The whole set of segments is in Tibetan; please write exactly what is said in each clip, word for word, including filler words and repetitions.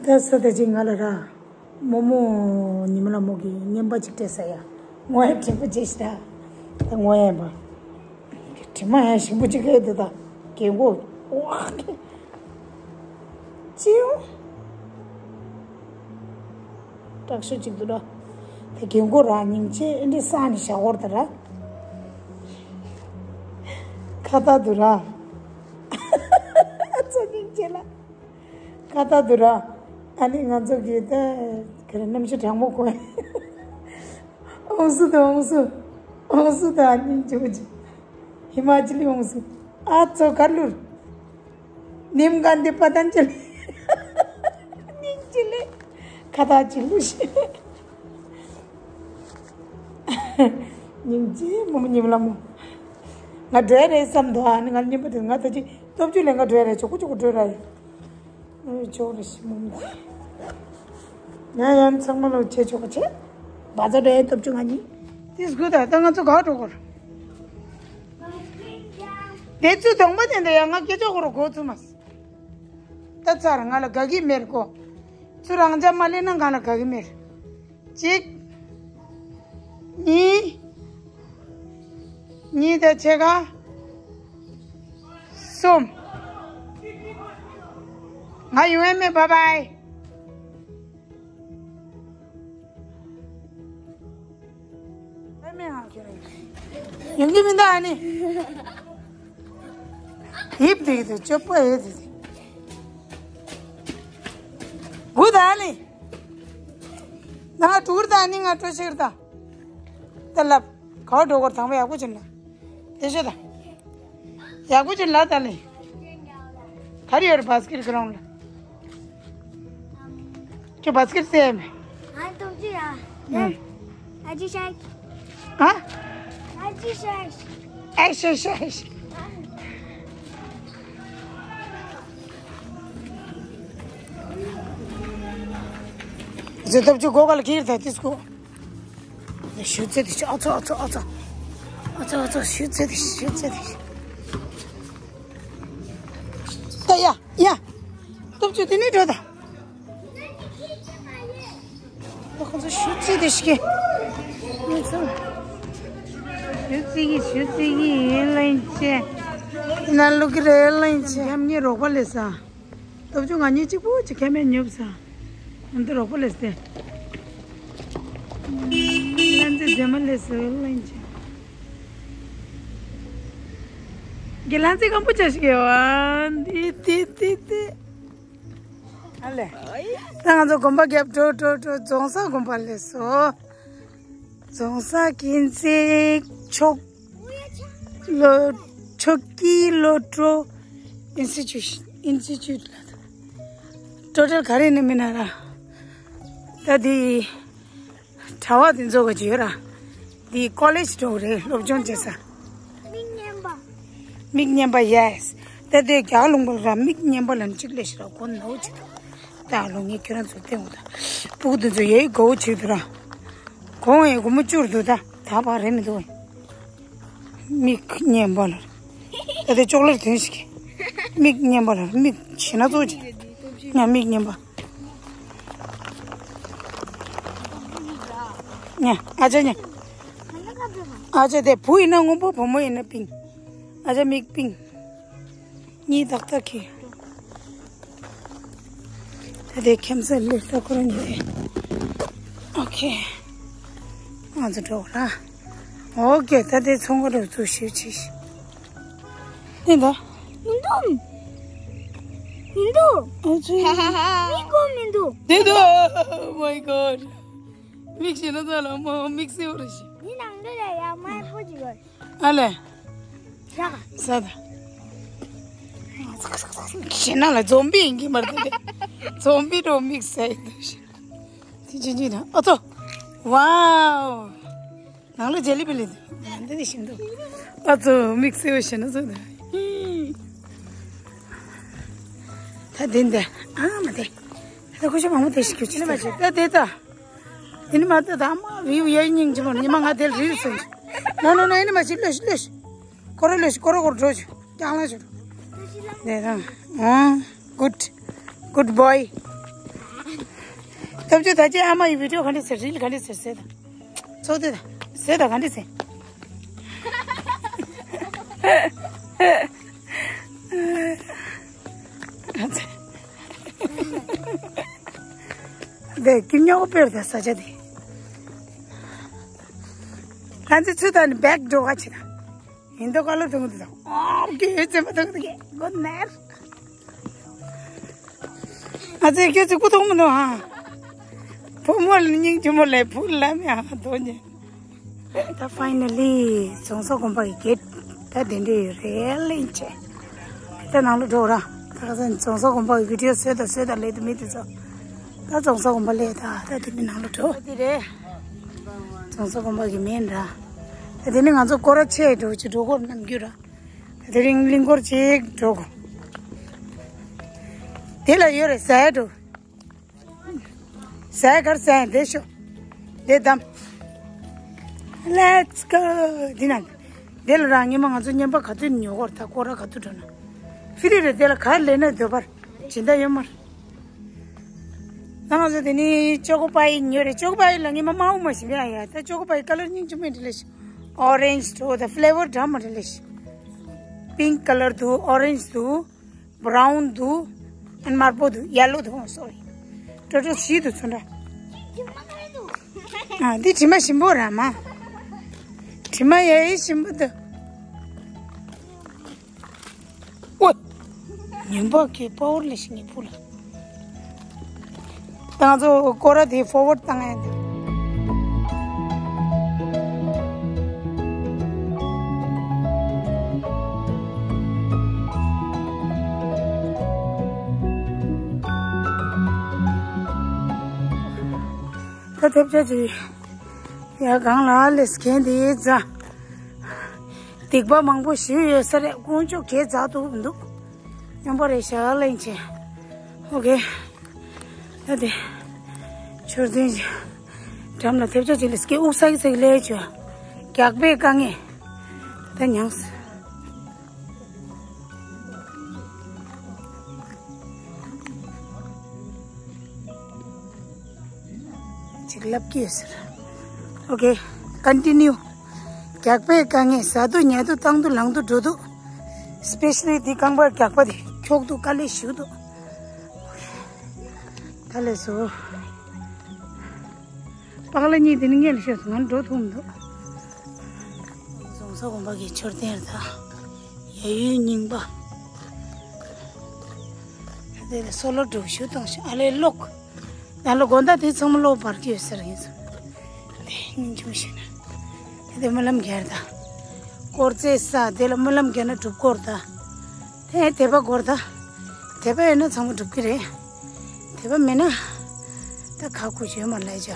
ད་ས་ད་ཅིག་ང་ལ་ར། རྨོ་མོ་ཉི་མ་ལ་མོ་གི་རྔན་པ་ཅིག་སྤྲད་ས་ཡ། ངོ་ཡ་དྲན་པ་ཅིག་ཤི་ད། ད་ངོ་ཡ་ཡིན་པ། དྲི་མ་ཡ་ཞིམ་པོ་ཅིག་ཁེལ་འདུག་ད། རྒན་གོག་ཨོ། ཅིའུ། སྐྲག་ཤོས་ཅིག་འདུག་ར། ད་རྒན་གོག་ར་སྙིང་རྗེ་ཨེ་འདྲི་ས་ནི་ཞག་འོར་ད་ར། ཁ་ཏ་འདུག་ར། ཚོ་སྙིང་རྗེ་ལ། ཁ་ཏ་འདུག་ར། ཨ་ནི་ང་ཚོ་གི་ད་ག་རེ་གནམ་གཤིས་གྲང་མོ་གོ། ཨོང་སུ་དང་ཨོང་སུ། ཨོང་སུ་དང་ཨ་ནི་ཇོ་ཇི། ཧི་མ་ཅི་ལི་ཨོང་སུ། ཨ་ཙོ་གར་ལུར། ནིམ་གན་དི་པ་ཏན་ཅི་ལི། སྙིང་ཅི་ལི། ཁ་ཏ་ཅི་ལུ་ཤི། སྙིང་རྗེ་རྨོ་མོ་ཉི་མ་ལ་མོ། ང་འགྲོ་ཡ་རེད་བསམ་འདུག་ཨ་ནི་ང་རྔན་པ་དེ་ང་ད་ཅི་སྟོབས་བཅུ་ལེན་ག་འགྲོ་ཡ་རེད། ཆོག་གུ་ཆོག་གུ་འགྲོ་ར་ཡ། ཨེ་ཆོག་རེད་ཤི་རྨོ་མོ། ཡང་ཡང་ཚང་མ་ལོ་ཆེ་ཆོག་ག་ཆེ། བ་ཛ་འགྲོ་ཡ་སྟོབས་བཅུ་ང་གཉིས། དེ་སྒུག་ད་ད་ང་ཚོ་ག་འགྲོ་གོ་ར། དེ་ཚུ་དོང་པ་དེ་འདྲ་ཡ་ང་སྐད་ཆོག་གོ་ར་གོ་ཚུ་མ་སི། ད་ཚར་ང་ལ་དགའ་གི་མེར་གོ། ཚུ་རང་ཅག་མ་ལེན་ན་ང་ལ་དགའ་གི་མེར། གཅིག་གཉིས། གཉིས་དང་ཕྱེད་ཀ་གསུམ། ང་ཡོང་ཡ་མེད། བཱའི་བཱའི། ཡོང་གི་མི་འདུག་ཨ་ནི། ཡིབ་དེ་གི་དེ་ཅོ་པ་ཡེ་དེ་དེ། གུ་ད་ཨ་ནི། ང་ཀྲུར་ད་ཨ་ནི་ང་ཀྲོ་ཤིར་ད། ད་ལབ། ག་འགྲོ་གོ་དང་པོ་ཡག་པོ་ཅིག་ལ། དེ་ཤོད་ད། ཡག་པོ་ཅིག་ལ་ད་ལེ། ག་རེ་ཡོད་རེད་བཱ་སི་ཀེཊ་གི་རོང་ལ། ཁྱོད་བཱ་སི་ཀེཊ་རྩེ་མེད། ང་སྟོབས་ཅི་ཡ། ཨ་ཅི་ཤ། ཧ། ཨ་ཅི་ཤ། ཨེ་ཤ་ཤ་ཤ། ཟེ་སྟོབས་ཅི་གོ་ག་ལ་ཁྱེར་ད་དིས་ཀོ། ཞུ་ཚེ་དེ་ཨ་ཚོ་ཨ་ཚོ་ཨ་ཚོ། ཨ་ཚོ་ཨ་ཚོ་ཞུ་ཚེ་དེ་ཞུ་ཚེ་དེ། ད་ཡ་ཡ། སྟོབས་ཅི་དེ་ནས་འགྲོ་ད། ཁོ་ཚོ་ཞུ་ཚིག་དེ་ཞིག་གི། ཁོ་ཚོ་ཞུ་ཚིག་གི་ཞུ་ཚིག་གི་ཡིན་ལན་ཆེ། ན་ལུག་གི་རེད་ལན་ཆེ། ཡམ་ངའི་རོགས་པ་ལས་ས། སྟོབས་ཆུང་ང་གཉིས་གཅིག་པོ་གཅིག་ཁ་མེད་ཉོབ་ས། ང་ཚོ་རོགས་པ་ལས་སྟེ། ལན་ཚེ་རྫས་མ་ལས་ས་ལན་ཆེ། གི་ལན་ཚེ་སྐམ་པོ་ཆ་ཞིག་ཡོད་ཨ། འདི་འདི་འདི་འདི། ཨ་ལེ། ད་ང་ཚོ་དགོན་པ་རྒྱབ་འགྲོ་འགྲོ་འགྲོ་རྫོང་སར་དགོན་པ་སླེབས་སོང་། རྫོང་སར་ཀུན་གཟིགས་ཕྱོགས་ལྷོ་ཕྱོགས་ཀྱི་སློབ་གྲྭ། ཨིན་སི་ཊི་ཊུ་ཊི་ཨིན་སི་ཊི་ཊུ་ཊི་ལ། ཊོ་ཊལ་ག་རེ་ནས་མིན་ན་ར། ད་འདི། གྲྭ་པ་དེ་ཚོ་ག་ཅིག་ཡོད་ར། འདི་ཀོ་ལེཇ་འགྲོ་རེད་སློབ་སྦྱོང་བྱེད་ས། མིག་སྔན་པ། མིག་སྔན་པ་ཡེ་སི། ད་དེ་རྒྱ་ལུང་པ་ར་མིག་སྔན་པ་ལ་གཅིག་ལས་ཤི་ར་གོ་ནོ་ཅི་ད། ད་ལོ་ངས་ཁྱོད་རང་ཚོ་བསྟན་འོ་ད། སྤུ་གུ་དེ་ཚོ་ཡེ་གོ་བོ་བྱེད་དུ་ར། གོང་ཡེ་སྒོར་མོ་བཅུར་འདུག་ད། ད་བར་རེད་མི་འདུག་མིག་སྔན་པ་ལ། ད་དེ་ཅོག་ལེ་ཊི་དོན་ཞིག་མིག་སྔན་པ་ལ་མིག་ཞེ་ན་ཚོ་ཅི། ང་མིག་སྔན་པ། ཉ། ཨ་ཅག་ཉ། ཨ་ཅག་དེ་བུ་ཡིན་ན་སྔོན་པོ་བུ་མོ་ཡིན་ན་པིང་། ཨ་ཅག་མིག་པིང་། གཉིས་ཏག་ཏག་གི། ད་དེ་ཁེམ་ས་ལེ་ལྟ་ཁོ་རང་ཉིད་དེ། ཨོ་ཁེ། ང་ཚོ་འགྲོ་ར། ཨོ་ཁེ་ད་དེ་ཚོང་ཁང་རུ་ཚུར་ཞིབ་ཆེ་ཞིག་དེ་འདྲ། མི་འདུག་མི་འདུག་ཨ་ཙི། མིག་གོ་མི་འདུག་དེ་འདུག Oh my god. མིག་ཤེས་ན་ཚ་ལ་མ་མིག་སེའུ་རེ་ཞིག་ནི་ནང་འདྲ་ལ་ཡ་མ་པོ་ཅིག་ཡོད། ཨ་ལེ། ཡ་ག་ས་ད། ཤེས་ན་ལ་ཛོམ་པི་ཡིན་གྱི་མ་རེད་དེ། ཛོམ་པི་འགྲོ་མིག་སེ་ཡིན་དུ་ཤེས། དེ་ཅི་ཅི་ན་ཨ་ཙོ། ཝའོ། ནང་ལ་ཇེ་ལི་བི་ལི་འདི་འདི་ཤིན་ཏུ། ཨ་ཙོ་མིག་སེ་བ་ཤེས་ན་ཚོད་ད། ད་དེ་འདི་ཨ་མ་དེ། ད་ཁོ་ཤ་མང་པོ་དེ་ཤི་ཁྱོད་ཅི་ནི་མ་ཤེས་ད་དེ་ད། དེ་ནི་མ་ད་ད་མ་བིའུ་ཡ་སྙིང་རྗེ་མོ་ཉི་མ་ང་དེ་ལ་རིལ་སོང་། ནོ་ནོ་ནོ་ཨེ་ནི་མ་ཤེས་ལོས་ཤེས་ལོས་ཤེས། ཀོ་རོ་ལོས་ཤེས་ཀོ་རོ་ཀོ་རོ་འགྲོ་ཤེས་ཀྱང་ལ་ཤེས། དེ་ད་ཨ་good good boy། ཐབས་ཇུས་ད་ཅི་ཨ་མ་ཡི་བི་ཌིའོ་ག་འདྲ་ཟེར། རིལ་ག་འདྲ་ཟེར་ཟེར་དང་། ཚོགས་དེ་དང་ཟེར་དང་ག་འདྲ་ཟེར། དེ་ཀིམ་ཉོག་པོ་དཔེར་ད་ས་ཆ་དེ། ཁ་ཚི་ཚུ་དང་ནི་བེག་འགྲོ་ག་ཆེ་ན། ཡིན་དོ་ཀ་ལོ་དུང་དུ་དང་། ཨོ་ཀེ་ཙེ་མ་དུང་དུ་ཀེ་གོ་ནར། ཨ་ཙེ་ཁྱོད་ཚོ་སྐུ་མཐོང་མི་འདུག་ཨ། བུ་མོ་ལ་སྙིང་རྗེ་མོ་ལས་བུ་ལ་མི་ཨ་དོ་ཉེ། ད་ཕའི་ན་ལི་རྫོང་སོག་དགོན་པ་གི་གེ་ཊི་ད་དེ་འདྲ་ཡོད་རེད་ལེ་ཆེ། ད་ནང་ལ་འགྲོ་ར། ད་ག་ས་རྫོང་སོག་དགོན་པ་གི་བི་ཌིའོ་བཟོས་དང་བཟོས་དང་ལས་དུ་མི་དེ་ཚོ། ད་རྫོང་སོག་དགོན་པ་ལས་ད་ད་དེ་མི་ནང་ལ་འགྲོ། དེ་རེད། རྫོང་སོག་དགོན་པ་གི་མིང་ར། ད་དེ་ནི་ང་ཚོ་སྐོར་ར་ཆེ་འགྲོ་ཅི་འགྲོ་སྐོར་རྣམས་རྒྱུ་ར། དེ་རིང་གླིང་སྐོར་ཅིག་འགྲོ་དགོས། དེ་ལ་ཡོད་རེད་ཟ་ཡ་འགྲོ། ཟ་ཡ་གར་ཟ་ཡ་འདི་ཤོག་འདི་བདམས། Let's go. འདི་ན། འདི་ལ་རང་ཉི་མ་ང་ཚོ་བརྙན་པ་ག་དུས་ཉོ་གོ་ར་ད་སྐོར་ར་ག་དུས་འགྲོ་ན། ཕི་རི་རེད་དེ་ལ་ག་ལས་ན་འདོད་པར་སྦྱིན་བདག་ཡོད་མར། ད་ང་ཚོ་དེ་ནི་ཅོ་ཀོ་པའི་ཉོས་རེད། ཅོ་ཀོ་པའི་ལ་ངེས་མ་དམར་པོ་མ་ཞིམ་པ་ཡ། ད་ཅོ་ཀོ་པའི་ཀ་ལར་སྙིང་རྗེ་མོ་འདྲ་ལེ་ཤི། ཨོ་རེན་ཇི་འདུག་ད་ཕི་ལེ་བར་འདྲ་མ་འདྲ་ལེ་ཤི། པིང་ཀ་ལར་འདུག་ཨོ་རེན་ཇི་འདུག་བྷ་རའུན་འདུག་ཨན་དམར་པོ་འདུག་ཡེ་ལོ་འདུག་ཨོ་སོ་རི། ཏྲོ་ཏྲོ་བཞི་འདུག་ཚོ་འདྲ། ཨ་འདི་དྲི་མ་ཞིམ་པོ་ར་མ། དྲི་མ་ཡ་ཡི་ཞིམ་པོ་འདུག་ཨོ། ཉིན་པ་གི་པ་ཝར་ལས་ཤིག་ཉིན་པོ་ལ། ད་ང་ཚོ་སྐོར་ར་དེ་ཕོར་ཝར་བཏང་ཡ་འདུག་ད་ཐེབས་ཆ་ཅིག་ཡ་གང་ལ་ལས་གན་དེ་ཛ། སྡིག་པ་མང་པོ་ཞིག་ཡོད་ས་རེད། དཀོན་མཆོག་གེ་ཛ་ཐུབ་འདུག་སྙོམས་པོ་རེད་ཤག་ལེན་ཆེ། ཨོ་ཀེ། ད་དེ། མཆོད་རྟེན་གྱི་འགྲམ་ལ་ཐེབས་ཆ་ཅིག་ལ་སྐེ་དབུགས་སག་སག་ལས་བྱོས། རྒྱགས་པའི་དཀའ་ངལ། ད་མྱངས། ཅིག་ལབ་ཀྱི་ཡོད་ཟེར། ཨོ་ཀེ། ཀོན་ཊི་ནིའུ། རྒྱགས་པའི་དཀའ་ངལ། ཟ་དུས་ཉལ་དུས་བཏང་དུས་ལངས་དུས་འགྲོ་དུས། སི་པེ་ཤ་ལི་འདི་རྐང་པ་རྒྱགས་པ་དེ་འཁྱོག་དུས་དཀའ་ལས་ཞུ་དུས། ད་ལས་སོ། པགས་ལ་གཉིས་དེ་ནི་ངས་ལ་ཤོད་སོང་། ང་འགྲོ་ཐུབ་མི་འདུག་རྫོང་སོག་དགོན་པ་གི་མཆོད་རྟེན་རེད་ད། ཡ་ཡུལ་རྙིང་པ། དེ་ལ་སོ་ལོ་སྒྲུག་ཞུ་བཏང་ཞིང་ཨ་ལས་ལོག་ད་ལོ་དགོང་དག་དེ་ཚང་མ་གློག་འབར་གྱི་ཡོད་ས་རེད་ཡིན་ས། དེ་སྙིང་རྗེ་མོ་ཞིག་ན། དེ་སྨོན་ལམ་རྒྱག་ད། དཀོར་རྫས་ས་དེ་ལ་སྨོན་ལམ་རྒྱག་ན་འགྲུབ་སྐོར་ད། དེ་དད་པ་སྐོར་ད། དད་པ་ཡོད་ན་ཚང་མ་འགྲུབ་ཀྱི་རེད། དད་པ་མེད་ན། ད་ཁ་ཁུ་བྱོས་མ་ལས་ཅག་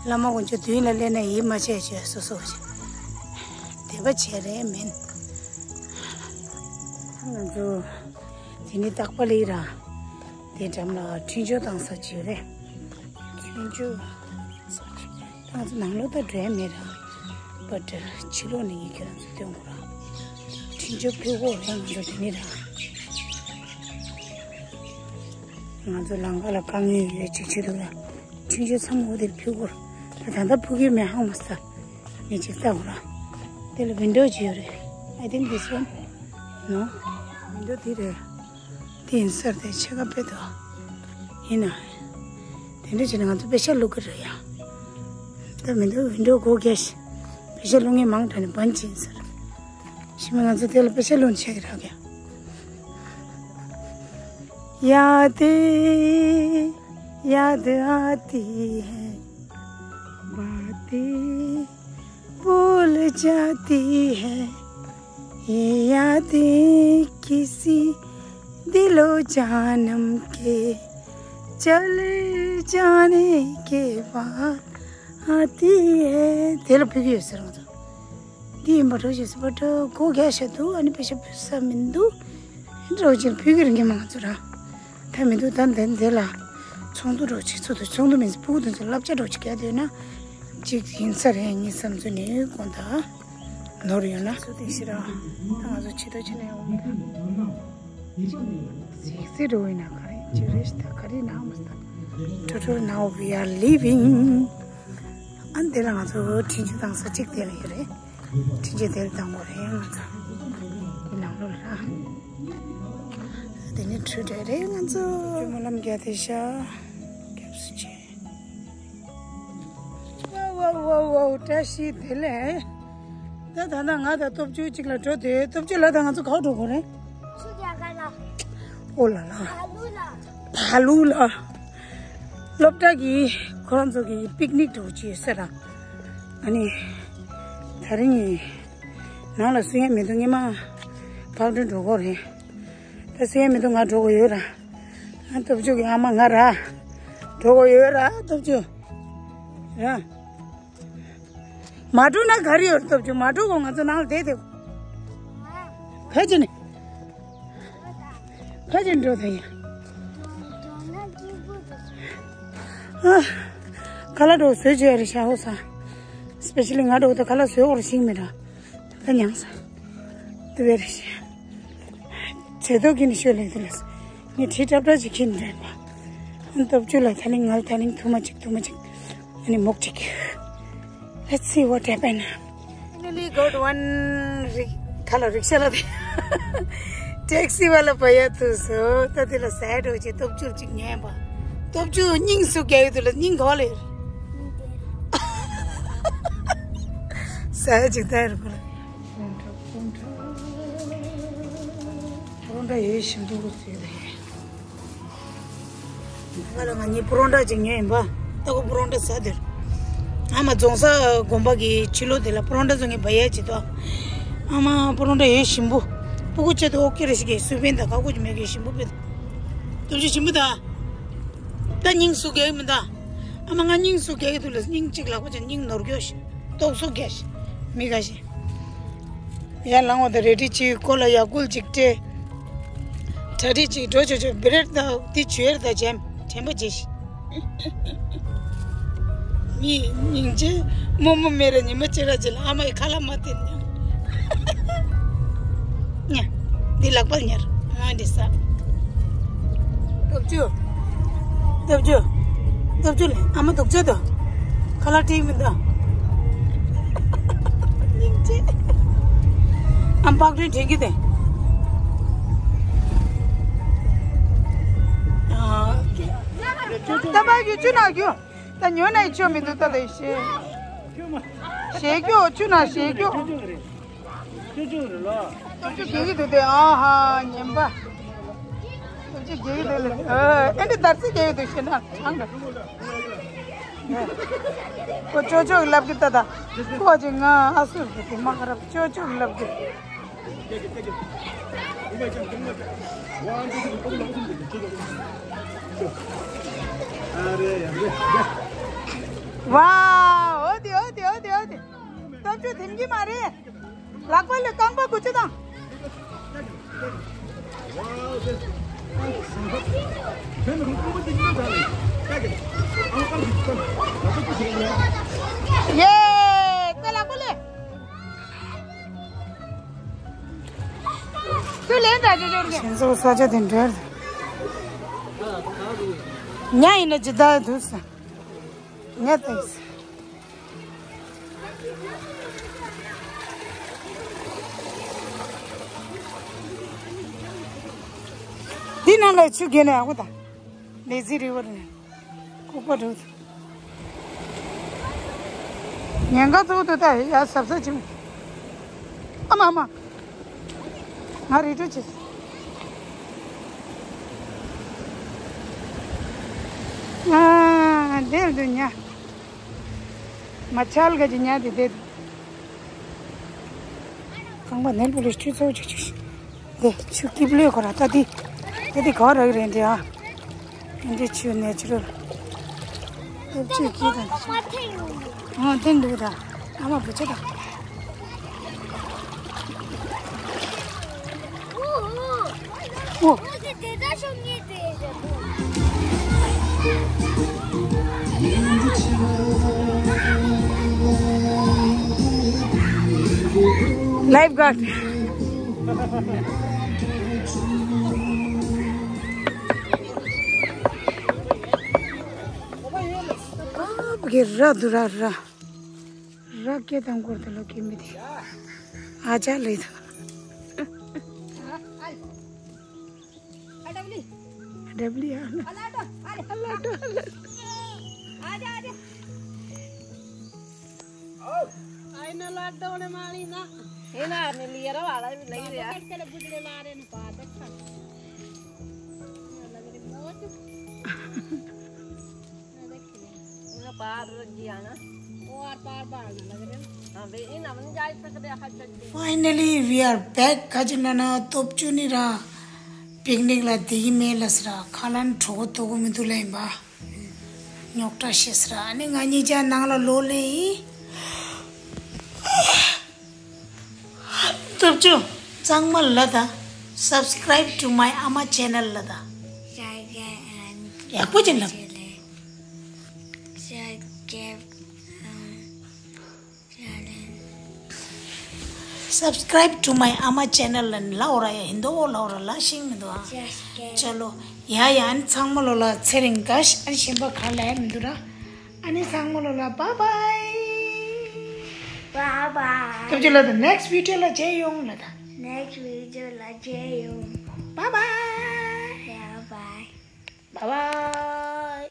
བླ་མ་དཀོན་མཆོག་མདུན་ལ་སླེབས་ན་ཡིད་མ་ཆེས་བྱོས་སོ་སོ་བྱོས། དད་པ་བྱས་རེད་མིན། ང་ཚོ། དེ་ནི་སྟག་པ་ལི་ར། དེ་འགྲམ་ལ་འཕྲིན་བཅོལ་བཏང་ས་ཅིག་ཡོད་རེད། འཕྲིན་བཅོལ་བཏང་ས་ཅིག་ད་ང་ཚོ་ནང་ལོགས་ད་འགྲོ་ཡ་མེད་ར། བཊ་ཕྱི་ལོགས་ནས་ངས་ཁྱེད་རང་ཚོ་སྟོན་དགོས་ར། འཕྲིན་བཅོལ་ཕུལ་དགོས་རེད་ང་ཚོ་དེ་ནི་ར། ང་ཚོ་ལམ་ཁ་ལ་དཀའ་ངལ་ཡོད་ཅིག་བྱེད་འདུག་ཡ། འཕྲིན་བཅོལ་ཚང་མ་འོ་དེར་ཕུལ་དགོས་ར། ད་ད་ལྟ་ཕུལ་གི་མེད་ཧང་མ་ས། ངས་ཅིག་ལྟ་དགོས་ར། དེ་ལ་ཝིན་ཌོ་ཅིག་ཡོད་རེད། I think this one. No. ཝིན་ཌོ་དེ་རེད། དེ་ཡིན་ས་རེད་ཕྱེད་ཀ་ཕེད་དོ། ཡིན་ན། དེ་འདྲ་བྱས་ན་ང་ཚོ་པེ་ཤ་བླུག་གི་རེད་ཡ། ད་མི་འདུག་ཝིན་ཌོ་སྒོ་རྒྱག་ཤིག་པེ་ཤ་བླུག་མཁན་མང་དྲགས་ནས་བན་ཅིག་ཡིན་ས་རེད། ཕྱི་མ་ང་ཚོ་དེ་ལ་པེ་ཤ་བླུག་ནས་ཆགས་ཀྱི་རག་གི། यादें याद आती है बातें भूल जाती है ये यादें किसी दिलो जानम के चल जाने के बाद आती है. དེ་ལ་ཕུལ་གྱི་ཡོད་ཟེར་ང་ཚོ། འདི་ཡིན་པ་འགྲོ་བྱེད་ཟེར་བ་འདྲ་སྒོ་རྒྱག་བཞག་འདུག་ཨ་ནི་པེ་ཤ་ཕུལ་ས་མི་འདུག་འགྲོ་བྱེད་ཕུལ་གྱི་རེད་ངས་མ་ང་ཚོ་རང་། ད་མི་འདུག་ད་འདི་འདི་ལ་ཚོགས་འདུ་འགྲོ་བྱེད་ཚོགས་འདུ་ཚོགས་འདུ་མིན་ཚེ་ཕྲུ་གུ་དེ་ཚོ་བསླབ་བྱ་འགྲོ་བྱེད་རྒྱག་འདོད་ན་གཅིག་ཡིན་ས་རེད་གཉིས་བསམ་ཚུལ་ནས་དགོངས་དག་ནོར་ཡོད་ན་ཚོ་དེ་ཤི་ར་ད་ང་ཚོ་ཆེ་ཐོ་ཆེ་ནས་ཡོང་གི་ཟིག་སེ་འགྲོ་བས་ན་ག་རེ་ཅི་རེད་ད་ག་རེ་ན་མ་ས། Total now we are leaving. ཨ་ནི་དེ་ལ་ང་ཚོ་འཕྲིན་བཅོལ་བཏང་ས་གཅིག་དེ་ལ་ཡོད་རེད། འཕྲིན་བཅོལ་དེ་ལ་བཏང་དགོས་རེད་ང་ཚོ། འདི་ནང་ལོགས་ལ། དེ་ནི་འཕྲུལ་འདྲ་རེད་ང་ཚོ། སྨོན་ལམ་རྒྱག་དེ་ཤ། སྐྱབས་སུ་མཆི། ཝའོ་ཝའོ་ཝའོ་ཝའོ། བཀྲ་ཤིས་བདེ་ལེགས། ད་ད་ལྟ་ང་དང་སྟོབས་བཅུ་གཅིག་ལ་འགྲོ་དེ། སྟོབས་བཅུ་ལ་ད་ང་ཚོ་ག་པར་འགྲོ་དགོས་རེད། ཆུ་རྒྱག་ག་ལ། ཨོ་ལ་ལ། ད་ལུ་ལ། ད་ལུ་ལ། སློབ་གྲྭ་གི་ཁོ་རང་ཚོ་གི་པིག་ནིག་འགྲོ་གི་ཡོད་ས་ར། ཨ་ནི། ད་རིང་ནང་ལ་སུ་ཡང་མི་འདུག་ངས་མ་ཕག་གྲོན་འགྲོ་དགོས་རེད། ད་སུ་ཡང་མི་འདུག་ང་འགྲོ་དགོས་ཡོད་ར། ཨ་སྟོབས་བཅུ་གི་ཨ་མ་ང་ར། འགྲོ་དགོས་ཡོད་ར་སྟོབས་བཅུ། ར། མ་འགྲོ་ན་ག་རེ་ཡོད་སྟོབས་བཅུ། མ་འགྲོ་གོང་ང་ཚོ་ནང་ལ་བསྡད་དེ། ཕ་ཅི་ནི། ཕ་ཅི་འགྲོ་ཐལ་ཡ། ཨ། ཁ་ལག་འགྲོ་བཟོས་བྱོས་རེ་ཤ་ཧོ་ས། སི་པེ་ཤལ་ལི་ང་འགྲོ་ད་ཁ་ལག་བཟོས་འོར་ཤིང་མི་འདྲ། ད་མྱངས་ས། དུ་བེ་རེ་ཤ། ཚེ་ཏོག་གིན་ཤོད་ལེ་དུ་ལས། ངས་ཁྲི་ཏྲབ་ཏྲ་ཅིག་ཁྱིན་རེད་པ། ཨ་སྟོབས་བཅུ་ལ་ད་ལིང་ང་ལ་ད་ལིང་ཐུ་མ་ཅིག་ཐུ་མ་ཅིག་ཨ་ནི་མོག་ཅིག Let's see what happened. Finally got one. རི་ཁ་ལ་རིག་ཤ་ལ་དེ། ཊེག་སི་ཝ་ལ་བ་ཡ་ཐུ་སོ། ད་དེ་ལ་སའེ་ཌོ་ཅིག་སྟོབས་བཅུ་ཅིག་ཉན་པ། སྟོབས་བཅུ་སྙིང་སུ་རྒྱ་ཡུ་དུ་ལ་སྙིང་གོ་ལེ། སའེ་ཅིག་ད་རུ་གོ་ལ། པོ་རོ་ཊ་ཡོད་ཞིམ་པོ་གོ་ཟེར་ད་ཡ། ང་ལ་ང་གཉིས་པོ་རོ་ཊ་ཅིག་ཉོས་ཡིན་པ། ད་གོ་པོ་རོ་ཊ་ཟ་དེར། ཨ་མ་རྫོང་ས་དགོན་པ་གི་ཕྱི་ལོགས་དེ་ལ་པོ་རོ་ཊ་བཟོ་མཁན་བ་ཡ་ཅིག་འདུག་ཨ་མ་པོ་རོ་ཊ་ཡོད་ཞིམ་པོ། སྤུ་གུ་ཆེད་དུ་ཨོ་ཀེ་རེ་ཞིག་གི་སུ་བན་དང་ཁ་ཁུ་ཅིག་མེད་གི་ཞིམ་པོ་པེ། སྟོབས་ཆུ་ཞིམ་པོ་ད། ད་སྙིང་སུ་རྒྱག་གི་མི་འདུག་ཨ་མ་ང་སྙིང་སུ་རྒྱག་གི་འདུག་ལ་སྙིང་གཅིག་ལག་པ་ཅན་སྙིང་ནོར་གྱོ་ཞིག་ཏོག་སུ་རྒྱག་ཞིག་མི་དགའ་ཞིག་ཡར་ལངས་བ་དང་རལ་གྲི་གཅིག་ཁོ་ལ་ཡར་སྐུལ་གཅིག་སྤྲད། གྲ་སྒྲིག་གཅིག་འགྲོ་ཆོག་ཆོག་བི་རེད་དང་དེ་བྱོས་རེད་དང་ཇེམ་དྲན་པ་བརྗེད་ཤིག་མི་སྙིང་རྗེ། རྨོ་མོ་མེད་ར་ཉི་མ་གཅིག་ར་གཅིག་ལ་ཨ་མ་ཡི་ཁ་ལག་མ་སྟེར་ཉག་ཉ། འདི་ལག་པ་ཉར། ཨ་འདི་ས། སྟོབས་ཆུ། སྟོབས་ཆུ། སྟོབས་ཆུ་ལ་ཨ་མ་སྡུག་ཅག་དང་། ཁ་ལག་སྤྲད་མི་འདུག་སྙིང་རྗེ། ཨ་མ་པགས་ཀྲོན་དྲན་གི་དེ། ཨ། ད་པ་རྒྱུ་ཆུ་ནག་རྒྱུ། ད་ཉོ་ན་ཡི་ཆོ་མི་འདུག་ད་ལས་ཤེས། ཞེས་རྒྱུ་ཆུ་ནག་ཞེས་རྒྱུ། ཅོ་ཅོ་རེད་ལ། ཅོ་ཅོ་རྒྱག་གི་འདུག་སྟེ། ཨ་ཧ་ཉན་པ། ཅོ་ཅོ་རྒྱག་གི་འདུག་ལ། ཨ་འདི་དར་ཚིག་རྒྱག་གི་འདུག་ཤེས་ན་ཁྲང་ག་ཁོ་ཅོ་ཅོ་གི་ལབ་གི་ད་ད། ཁོ་ཅི་ང་ཨ་སུར་གི་དེ་མ་ག་རབ་ཅོ་ཅོ་གི་ལབ་གི། ཝའོ། ཨོ་དེ་ཨོ་དེ་ཨོ་དེ་ཨོ་དེ། སྟོབས་ཆུ་ཐིམ་གྱི་མ་རེད། ལག་པ་ལ་རྐང་པ་དགུ་ཅུ་དང་། ཡེ། ད་ལག་པ་ལ། ཚུར་ལེན་ད་ཅོ་ཅོ་རྒྱག་ཞེན་སོ་ས་ཆ་དེ་འདྲ། ཉ་ཡིན་ན་ཇི་ལྟར་འདུག་ས། ཉ་ཏིས། འདི་ནང་ལ་ཆུ་རྒྱས་ནས་ཡག་པོ་དང་། ལེ་ཛི་རི་ཝར་ནས། ཁོག་པ་འགྲོ་ཐུབ། ཉེན་ཁ་ཚོགས་འདུ་ད་ཡ་ཟབ་ས་ཆེན་པོ། ཨ་མ་ཨ་མ། ང་རེ་ཊུ་ཆེ། ཨ་འདིར་འདུག་ཉ། མ་ཆལ་ག་ཅི་ཉ་དེ་དེ། ཁང་པ་ནལ་པོ་ལི་སི་ཆུ་ཚོགས་ཆུ་ཆུ་ཤི། དེ་ཆུ་སྐྱིབས་ལོས་ཁོ་ར་ད་དེ། ད་དེ་ག་རག་རེད་འདི་ཨ། འདི་ཆུ་ནེ་ཆུ་རལ། ཨེ་ཆུ་སྐྱིད་དང་། ཨ་དེ་འདུག་ད། ཨ་མ་བུ་ཆེ་ད། ཨོ། Lifeguard. གི་ར་དུ་ར་ར། ར་སྐད་དང་སྐོར་དུ་ལོ་སྐད་མི་དེ། ཨ་ཅག་ལས་དང་། ཨ་ཌབ་ལི་ཨ་ལ་ཨ་ལ་ཨ་ལ་ཨ་ལ། ཨ་ལ་ཨ་ལ། ཨ་ལ་ཨ་ལ། ཨ་ལ་ཨ་ལ། ཨ་ཡིན་ན་ལ་ཨ་ལ་ཨ་ལ་མ་ལི་ན། ཨེ་ན་ནི་ལི་ཡ་ར་བ་ལ་ལི་ཡ་ར། ཁ་ཁ་ལ་བུ་དེ་ལ་རེ་ན་པ་དེ་ཁ། ལ་ལ་རེ་མོ་ཏུ། Finally, we are back. ག་ཅི་ན་ན་སྟོབས་བཅུ་ནི་ར་པིག་ནིག་ལ་དེ་གི་མེད་ལ་ཟེར་ར། ཁ་ལན་གྲོ་གོ་ཏོ་གོ་མི་འདུག་ལ་ཡིན་པ། རྙོག་དྲ་བཤད་ཟེར་ར། ཨ་ནི་ང་གཉིས་ཆ་ནང་ལ་ལོ་ལེ་ཡིན། སྟོབས་བཅུ་གཙང་མ་ལ་ད། Subscribe to my ཨ་མ་channel ལ་ད། ཡག་པོ་ཅིག་ལབ། Subscribe to my ཨ་མ་channel ལ་ལའོ་ར་ཡ་ཧིན་དོ་ལའོ་ར་ལ་ཤིང་མི་འདུག་ཨ། ཅ་ལོ། ཡ་ཡ། ཨ་ནི་ཚང་མ་ལོ་ལ་ཚེ་རིང་དགའ་ཤ། ཨ་ནི་གཞན་པ་ག་ལ་ཡ་མི་འདུག་ར། ཨ་ནི་ཚང་མ་ལོ་ལ་bye bye. Bye bye. སྟོབས་བཅུ་ལ་ད་next video ལ་མཇལ་ཡོང་ལ་ད། Next video ལ་མཇལ་ཡོང་། Bye bye. Bye bye. Bye bye.